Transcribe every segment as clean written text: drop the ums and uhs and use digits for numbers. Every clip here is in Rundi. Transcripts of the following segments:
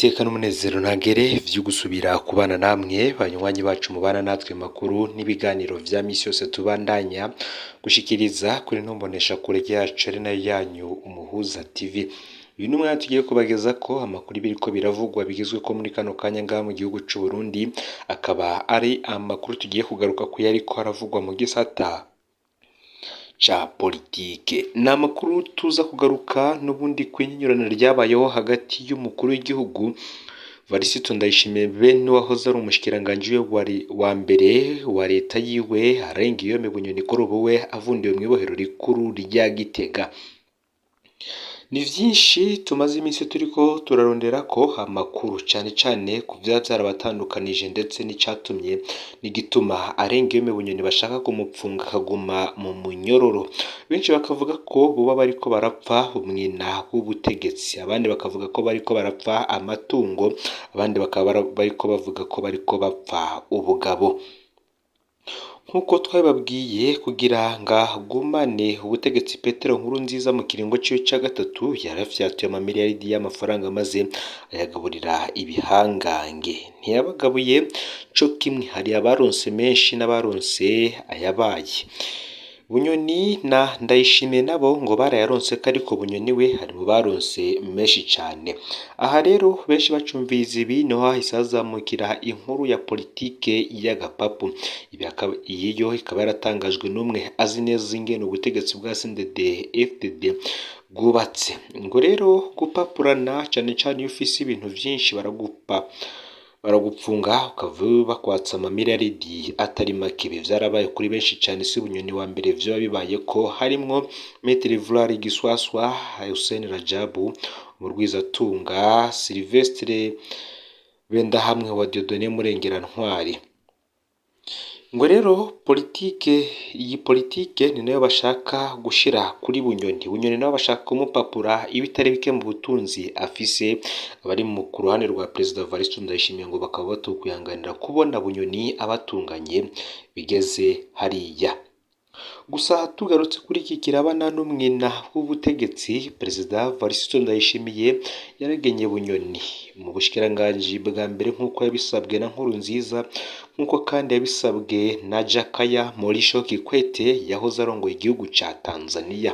N'iteka n'umunezero ntangere vyo gusubira kubana namwe banywanyi bacu mubana natwe makuru n'ibiganiro vya misi yose tubandanya gushikiriza kuri ntumbonesha kure yacu ari nayo yanyu Umuhuza TV. Uyu ni umwanya tugiye kubagezako amakuru biriko biravugwa bigezweko muri kano kanya ngaha mu gihugu c'u Burundi, akaba ari amakuru tugiye kugaruka ku yariko aravugwa mu gisata ca politike. Ni amakuru tuza kugaruka n'ubundi kw'inyurana ryabayeho hagati y'umukuru w'igihugu Varisito Ndayishimiye be n'uwahoze ari umushikiranganji we wa mbere wa leta yiwe Alain Guillaume Bunyoni, kuri ubu we avundiwe mw'ibohero rikuru rya Gitega. Ni vyinshi tumaze iminsi turiko turarondera ko amakuru cane cane ku vyaba vyarabatandukanije ndetse n'icatumye n'igituma Alain Guillaume Bunyoni bashaka kumupfunga akaguma mu munyororo. Benshi bakavuga ko boba bariko barapfa umwina w'ubutegetsi, abandi bakavuga ko bariko barapfa amatungo, abandi bakaba bariko bavuga ko bariko bapfa ubugabo. Nk'uko twabibabwiye, kugira ngo agumane ubutegetsi Petero Nkurunziza mu kiringo ciwe ca gatatu yarafyatuye amamiliyaridi y'amafaranga maze ayagaburira ibihangange. Ntiyabagabuye co kimwe, hari abaronse menshi n'abaronse ayabaye. Bunyoni na Ndayishimiye nabo ngo barayaronse ko, ariko Bunyoni we ari mu baronse menshi cane. Aha rero benshi bacumviriza ibi niho hahise hazamukira inkuru ya politike y'agapapu. Iyi yo ikaba yaratangajwe n'umwe azi neza ingene ubutegetsi bwa CNDD FDD bwubatse. Ngo rero gupapurana cane cane iyo ufise ibintu vyinshi baragupa, baragupfunga ukava bakwatsa amamiliyaridi atari make. Ibi vyarabaye kuri benshi cane, si Bunyoni wa mbere vyoba bibaye ko harimwo Maître Vlari Giswaswa, Hussein Rajabu Murwizatunga, Sylvestre Bendahamwe wa Dieudonné Murengerantwari. Ngo rero politike, iyi politike ni nayo bashaka gushira kuri Bunyoni. Bunyoni nabo bashaka kumupapura ibitari bike mu butunzi afise. Abari mu ku ruhande rwa Perezida Evariste Ndayishimiye ngo bakaba batokwihanganira kubona Bunyoni abatunganye bigeze hariya. Gusa tugarutse kuri iki kirabana n'umwina w'ubutegetsi, Perezida Evariste Ndayishimiye yaragenye Bunyoni mu bushikiranganji bwa mbere nk'uko yabisabwe na Nkurunziza, nk'uko kandi yabisabwe na Jakaya Mrisho Kikwete yahoze arongoye igihugu ca Tanzania.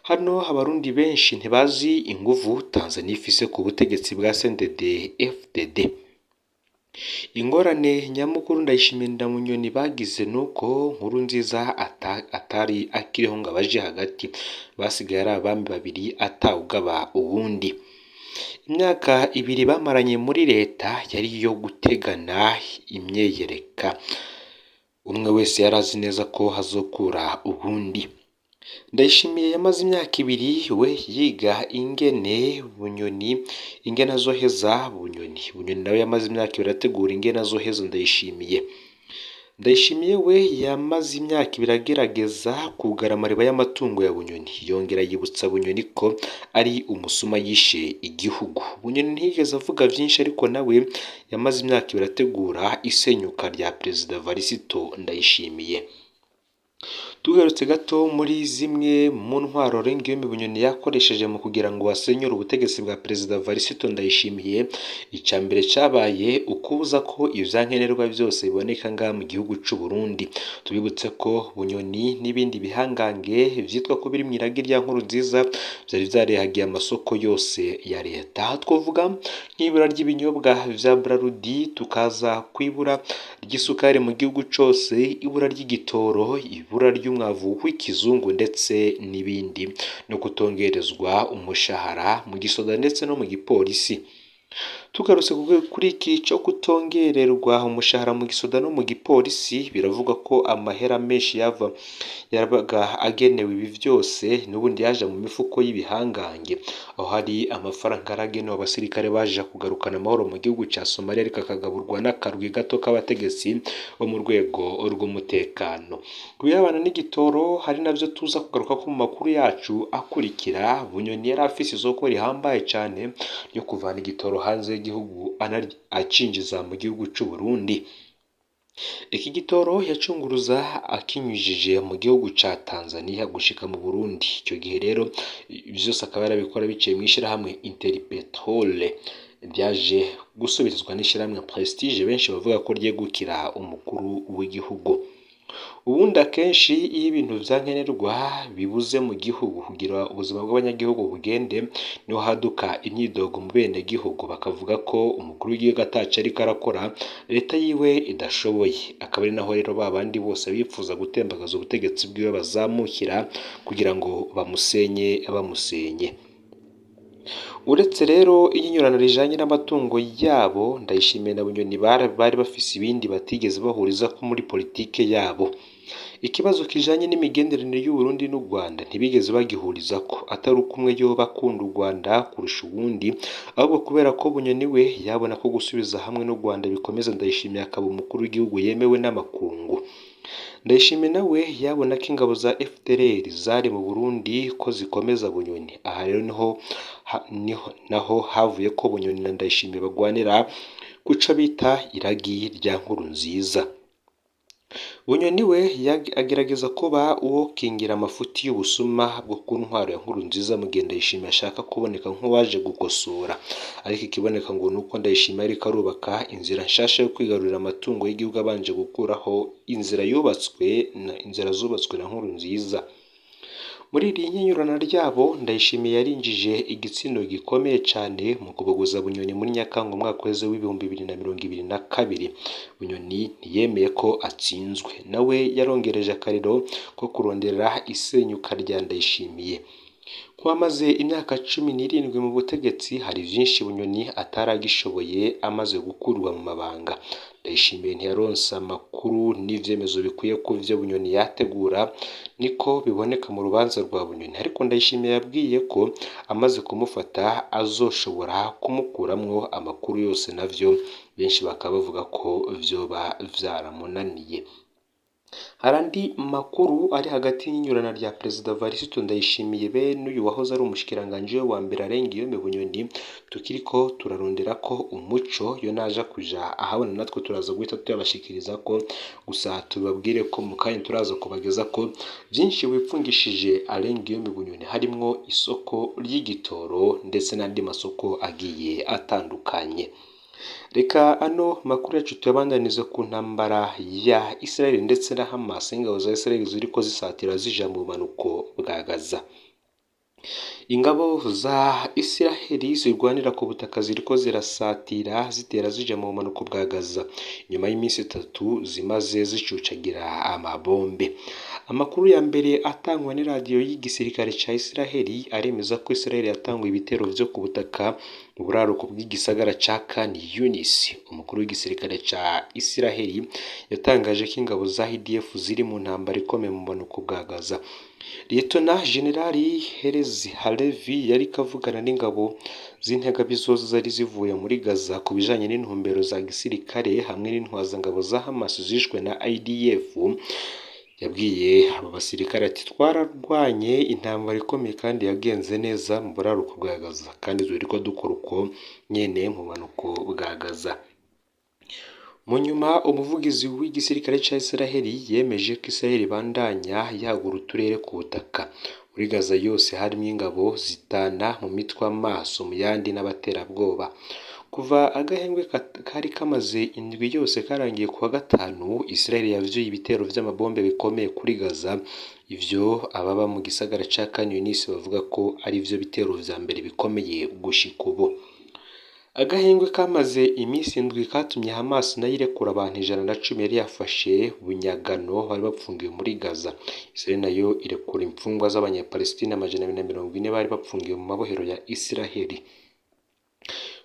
Hano abarundi benshi ntibazi inguvu Tanzania ifise ku butegetsi bwa CNDD FDD. Ingorane nyamukuru Ndayishimiye na Bunyoni bagize nuko Nkurunziza atari akiriho ngo abaje hagati, basigaye ari abami babiri atawugaba uwundi. Imyaka ibiri bamaranye muri leta yari iyo gutegana imyeyereka, umwe wese yari azi neza ko hazokura uwundi. Ndayishimiye yamaze imyaka ibiri we yiga ingene Bunyoni ingene azoheza Bunyoni. Bunyoni nawe yamaze imyaka ibiri ategura ingene azoheza Ndayishimiye. Ndayishimiye we yamaze imyaka ibiri agerageza kugara amariba y'amatungo ya Bunyoni, yongera yibutsa Bunyoni ko ari umusuma yishe igihugu. Bunyoni ntiyigeze avuga vyinshi, ariko nawe yamaze imyaka ibiri ategura isenyuka rya Perezida Varisito Ndayishimiye. Tugarutse gato muri zimwe mu ntwaro Alain Guillaume Bunyoni yakoresheje mu kugira ngo asenyure ubutegetsi bwa Perezida Varisito Ndayishimiye, ica mbere cabaye ukubuza ko ivyankenerwa vyose biboneka ngaha mu gihugu c'u Burundi. Tubibutse ko Bunyoni n'ibindi bihangange vyitwa ko biri mw'iragi rya Nkurunziza vyari vyarihagiye amasoko yose ya leta. Aha twovuga nk'ibura ry'ibinyobwa vya Brarudi, tukaza kw'ibura ry'isukari mu gihugu cose, ibura ry'igitoro, ibura ry'umwavu w'ikizungu ndetse n'ibindi, no kutongerezwa umushahara mu gisoda ndetse no mu gipolisi. Tugarutse kuri iki co kutongererwa umushahara mu gisoda no mu gipolisi, biravugwa ko amahera menshi yava yabaga agenewe ibi vyose n'ubundi yaja mu mifuko y'ibihangange, aho hari amafaranga yaragenewe abasirikare baja kugarukana amahoro mu gihugu ca Somalia, ariko akagaburwa n'akarwi gato k'abategetsi bo mu rwego rw'umutekano. Ku birebana n'igitoro, hari navyo tuza kugaruka ko mu makuru yacu akurikira. Bunyoni yari afise isoko rihambaye cane ryo kuvana igitoro hanze y'igihugu acinjiza mu gihugu c'u Burundi. Iki gitoro yacunguruza akinyujije mu gihugu ca Tanzania gushika mu Burundi. Ico gihe rero vyose akaba yarabikora biciye mw'ishirahamwe Interpetrol. Vyaje gusubirizwa n'ishirahamwe Prestige benshi bavuga ko ryegukira umukuru w'igihugu. Ubundi akenshi iyo ibintu vyankenerwa bibuze mu gihugu kugira ubuzima bw'abanyagihugu bugende, niho haduka imyidogo mu benegihugu bakavuga ko umukuru w'igihugu ataco ariko arakora, leta yiwe idashoboye. Akaba ari naho rero babandi bose bipfuza gutembagaza ubutegetsi bwiwe bazamukira kugira ngo bamusenye bamusenye. Uretse rero inyinyurano rijanye n'amatungo yabo, Ndayishimiye na Bunyoni bari bafise ibindi batigeze bahurizako muri politike yabo. Ikibazo kijanye n'imigenderanire y'Uburundi n'u Rwanda ntibigeze bagihurizako, atari uko umwe yoba akunda u Rwanda kurusha uwundi, ahubwo kubera ko Bunyoni we yabona ko gusubiza hamwe n'u Rwanda bikomeza Ndayishimiye akaba umukuru w'igihugu yemewe n'amakungu. Ndayishimiye nawe yabona ko ingabo za FDLR zari mu Burundi ko zikomeza Bunyoni. Aha rero niho naho havuye ko Bunyoni na Ndayishimiye bagwanira kuco bita iragi rya Nkurunziza. Bunyoni we agerageza kuba uwo kingira amafuti y'ubusuma bwo ku ntwaro ya Nkurunziza mu gihe Ndayishimiye ashaka kuboneka nk'uwaje gukosora. Ariko ikiboneka ngo nuko Ndayishimiye ariko arubaka inzira nshasha yo kwigarurira amatungo y'igihugu abanje gukuraho inzira yubatswe na inzira zubatswe na Nkurunziza. Muri iri nyinyurana ryabo, Ndayishimiye yarinjije igitsindo gikomeye cane mu kubogoza Bunyoni muri Nyakanga umwaka uheze w'2022. Bunyoni ntiyemeye ko atsinzwe, nawe yarongereje akariro ko kurondera isenyuka rya Ndayishimiye. Kuba amaze imyaka 17 mu butegetsi, hari vyinshi Bunyoni ataragishoboye amaze gukurwa mu mabanga. Ndayishimiye ntiyaronse amakuru n'ivyemezo bikwiye ku vyo Bunyoni yategura, niko biboneka mu rubanza rwa Bunyoni. Ariko Ndayishimiye yabwiye ko amaze kumufata azoshobora kumukuramwo amakuru yose, navyo benshi bakaba bavuga ko vyoba vyaramunaniye. Hari andi makuru ari hagati y'inyurana rya Perezida Varisito Ndayishimiye be n'uyu wahoze ari umushikiranganji we wa mbere Alain-Guillaume Bunyoni, tukiriko turarondera ko umuco yo naja kuja ahabona natwe turaza guhita tuyabashikiriza ko, gusa tubabwire ko mu kanya turaza kubageza ko vyinshi wipfungishije Alain-Guillaume Bunyoni, harimwo isoko ry'igitoro ndetse n'andi masoko agiye atandukanye. Reka ano makuru yacu tuyabandanize ku ntambara ya Israel ndetse na Hamas, ingabo za Israel ziriko zisatira zija mu bumanuko bwa Gaza. Ingabo za Israel zirwanira ku butaka ziriko zirasatira zitera zija mu bumanuko bwa Gaza nyuma y'iminsi 3 zimaze zicucagira amabombe. Amakuru ya mbere atangwa n'iradiyo y'igisirikare ca Israel aremeza ko Israel yatanguye ibitero vyo ku butaka mu buraruko bw'igisagara ca Khan Yunis. Umukuru w'igisirikare ca Israel yatangaje ko ingabo za IDF ziri mu ntambara ikomeye mu bumanuko bwa Gaza. Liyetona Jenerali Herzi Halevi yariko avugana n'ingabo z'integabizoza zari zivuye muri Gaza ku bijanye n'intumbero za gisirikare hamwe n'intwazangabo za Hamas zishwe na IDF. Yabwiye aba basirikare ati: "Twararwanye intambara ikomeye kandi yagenze neza mu buraruko bwa Gaza, kandi turiko dukora uko nyene mu bumanuko bwa Gaza." Mu nyuma umuvugizi w'igisirikare ca Israel yemeje ko Israel ibandanya yagura uturere ku butaka. Muri Gaza yose harimwo ingabo zitana mu mitwe amaso mu yandi n'abaterabwoba. Kuva agahengwe kari kamaze indwi yose karangiye kuwa gatanu, Israel yavyuye ibitero vy'amabombe bikomeye kuri Gaza, ivyo ababa mu gisagara ca Khan Yunis bavuga ko ari vyo bitero vya mbere bikomeye gushika ubu. Agahengwe kamaze iminsi 7 katumye Hamas nayo irekura abantu 110 yari yafashe bunyagano bari bapfungiwe muri Gaza. Israel nayo irekura imfungwa z'abanyapalestina 240 bari bapfungiwe mu mabohero ya Israel.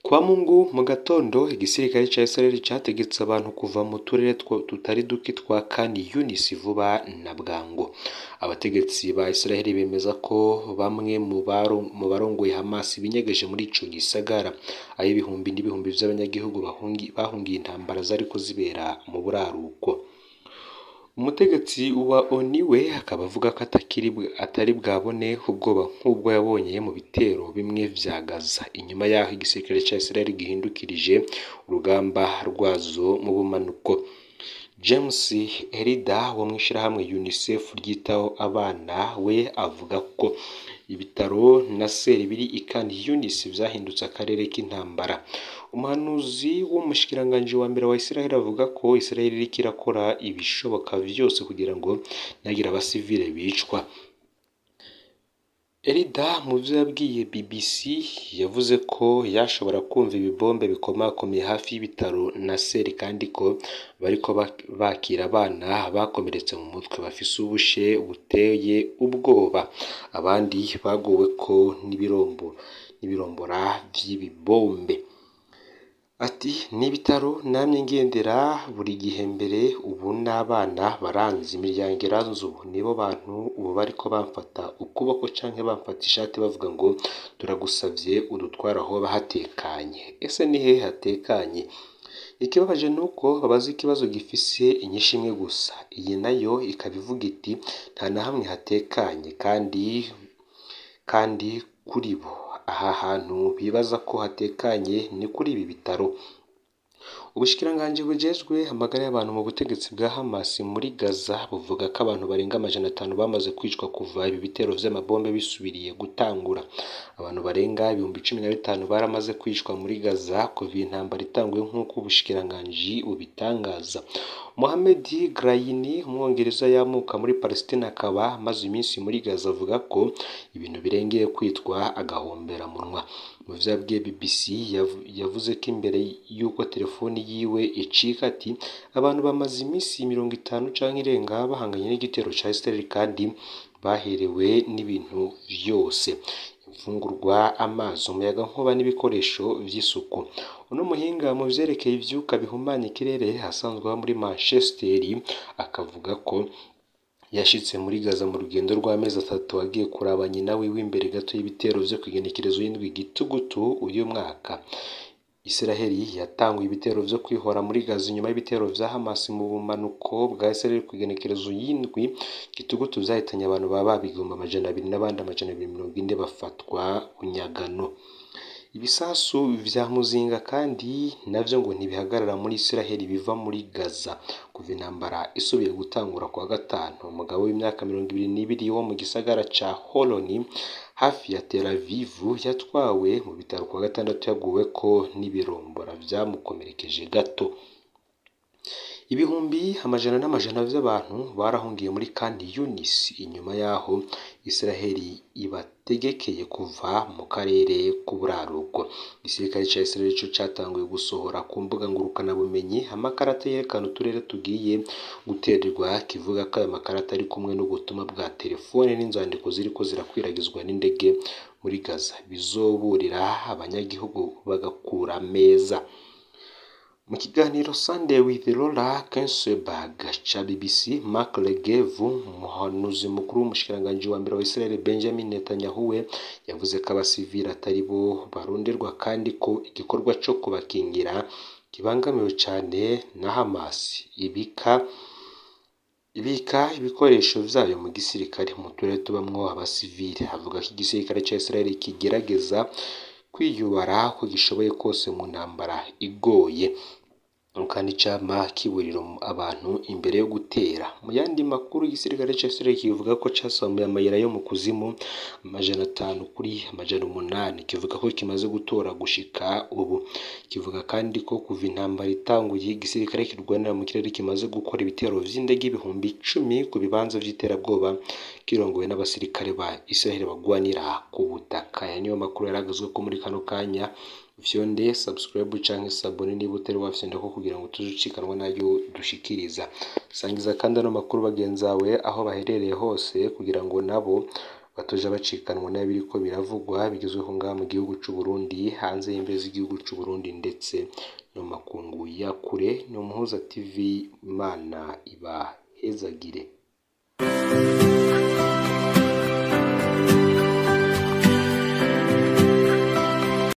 Kwa Mungu mu gatondo igisirikare ca Israel categetse abantu kuva mu turere tutari duke twa Khan Yunis vuba na bwangu. Abategetsi ba Israel bemeza ko bamwe mu barongoye Hamas binyegeje muri ico gisagara, aho ibihumbi n'ibihumbi vy'abanyagihugu bahungiye intambara zariko zibera mu buraruko. Umutegetsi wa ONU we akaba avuga ko atari bwabone ubwoba nk'ubwo yabonye mu bitero bimwe vya Gaza, inyuma y'aho igisirikare ca Israel gihindukirije urugamba rwazo mu bumanuko. James Elder wo mw'ishirahamwe UNICEF ryitaho abana we avuga ko ibitaro Nasser biri i Khan Younis vyahindutse akarere k'intambara. Umuhanuzi w'umushikiranganji wa mbere wa Israel avuga ko Israel iriko irakora ibishoboka vyose kugira ngo ntihagire abasivile bicwa. Elder mu vyo yabwiye BBC yavuze ko yashobora kumva ibibombe bikomakomeye hafi y'ibitaro Nasser kandi ko bariko bakira abana bakomeretse mu mutwe bafise ubushe buteye ubwoba, abandi bagoweko n'ibirombora vy'ibibombe. Ati "N'ibitaro namye ngendera buri gihe mbere, ubu n'abana baranzi, imiryango iranzi ubu, nibo bantu ubu bariko bamfata ukuboko canke bamfata ishati bavuga ngo turagusavye udutware ahoba hatekanye. Ese ni hehe hatekanye? Ikibabaje nuko babaza ikibazo gifise inyishu imwe gusa, iyi nayo ikaba ivuga iti nta na hamwe hatekanye kandi kuri bo aha hantu bibaza ko hatekanye ni kuri ibi bitaro." Ubushikiranganji bujejwe amagara y'abantu mu butegetsi bwa Hamas muri Gaza buvuga ko abantu barenga 500 bamaze kwicwa kuva ibi bitero vy'amabombe bisubiriye gutangura. Abantu barenga 15,000 baramaze kwicwa muri Gaza kuva iyi ntambara itanguye nk'uko ubushikiranganji bubitangaza. Mohamed Graini, umwongereza yamuka muri Palestine akaba amaze iminsi muri Gaza, avuga ko ibintu birengeye kwitwa agahomberamunwa. Mu vyo yabwiye BBC yavuze ko imbere y'uko telefoni yiwe icika ati "Abantu bamaze iminsi 50 canke irenga bahanganye n'igitero ca Israel kandi baherewe n'ibintu vyose, imfungurwa, amazi, umuyagankuba n'ibikoresho vy'isuku." Uno muhinga mu vyerekeye ivyuka bihumanya ikirere asanzwe aba muri Manchester akavuga ko yashitse muri Gaza mu rugendo rw'amezi 3 agiye kuraba nyina wiwe imbere gato y'ibitero vyo kw'igenekerezo y'indwi gitugutu uyu mwaka. Israel yatanguye ibitero vyo kwihora muri Gaza inyuma y'ibitero vya Hamas mu bumanuko bwa Israel kw'igenekerezo y'indwi gitugutu vyahitanye abantu baba 200,000 n'abandi 240 bafatwa bunyagano. Ibisasu vya muzinga kandi navyo ngo ntibihagarara muri Israel biva muri Gaza. Kuva intambara isubiye gutangura kuwa gatanu, umugabo w'imyaka 22 wo mu gisagara ca Holon hafi ya Tel Aviv yatwawe mu bitaro kuwa gatandatu yaguweko n'ibirombora vyamukomerekeje gato. Ibihumbi amajana n'amajana vy'abantu barahungiye muri Khan Younis inyuma yaho Israel ibategekeye kuva mu karere k'uburaruko. Igisirikare ca Israel co catanguye gusohora ku mbuga ngurukanabumenyi amakarata yerekana uturere tugiye guterwa, kivuga ko ayo makarata ari kumwe n'ubutumwa bwa telefone n'inzandiko ziriko zirakwiragizwa n'indege muri Gaza bizoburira abanyagihugu bagakura meza. Mu kiganiro Sunday with Laura Kuenssberg ca BBC, Mark Regev, umuhanuzi mukuru w'umushikiranganji wa mbere wa Israel Benjamin Netanyahu we yavuze ko abasivili atari bo baronderwa kandi ko igikorwa co kubakingira kibangamiwe cane na Hamas ibika ibikoresho vyayo mu gisirikare mu turere tubamwo abasivili. Avuga ko igisirikare ca Israel kigerageza kwiyubara uko gishoboye kose mu ntambara igoye, kandi cama kiburira abantu imbere yo gutera. Mu yandi makuru, igisirikare ca Israel kivuga ko casambuye amayira yo mu kuzimu 500 kuri 800, kivuga ko kimaze gutora gushika ubu. Kivuga kandi ko kuva intambara itanguye igisirikare kirwanira mu kirere kimaze gukora ibitero vy'indege 10,000 ku bibanza vy'iterabwoba kirongowe n'abasirikare ba Israel bagwanira ku butaka. Aya niyo makuru yaragezweko muri kano kanya. Vyonde subscribe canke s'abonner niba utari wafyondako kugira ngo tuzucikanwa nayo dushikiriza. Sangiza kandi ano makuru bagenzawe aho baherereye hose kugira ngo nabo batoja bacikanwa n'ibiriko biravugwa bigezweho ngaha mu gihugu c'u Burundi, hanze y'imbibe z'igihugu c'u Burundi ndetse no makungu ya kure. Ni Umuhuza TV, Imana ibahezagire.